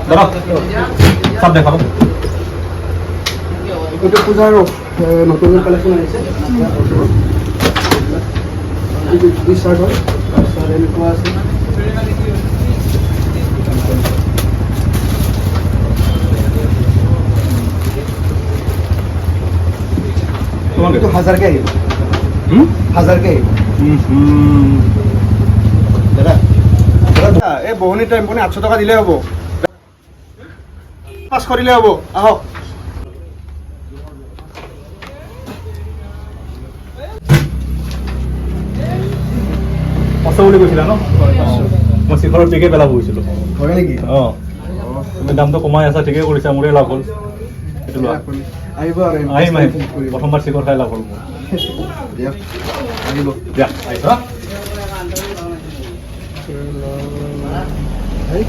দাদা, চাপ দেখাব। এইটো পূজাৰ নতুন কালেকশ্যন আহিছে। এইটো টি চাৰ্ট হয়। তাৰপিছত এনেকুৱা আছে। কিমানকে? এইটো হাজাৰকে আহিব। হুম? হাজাৰকে আহিব। হুম। দাদা, দাদা, এই বহুনি টাইম আপুনি 800 টকা দিলে হ'ব, 500 দিলে হ'ব, আহক। 500 বুলি কৈছিলা ন? মই শিখৰৰ পিকে পেলাব গৈছিলোঁ। হয় নেকি? অঁ, তুমি দামটো কমাই আছা, ঠিকেই কৰিছা, মোৰে লাভ হ'ল। সেইটো লোৱা। আহিব আৰু। আহিম, আহিম। প্ৰথমবাৰ শিখৰ খাই লাভ হ'ল মোৰ। দিয়ক, আহিব। দিয়া, আহিছা। হেই।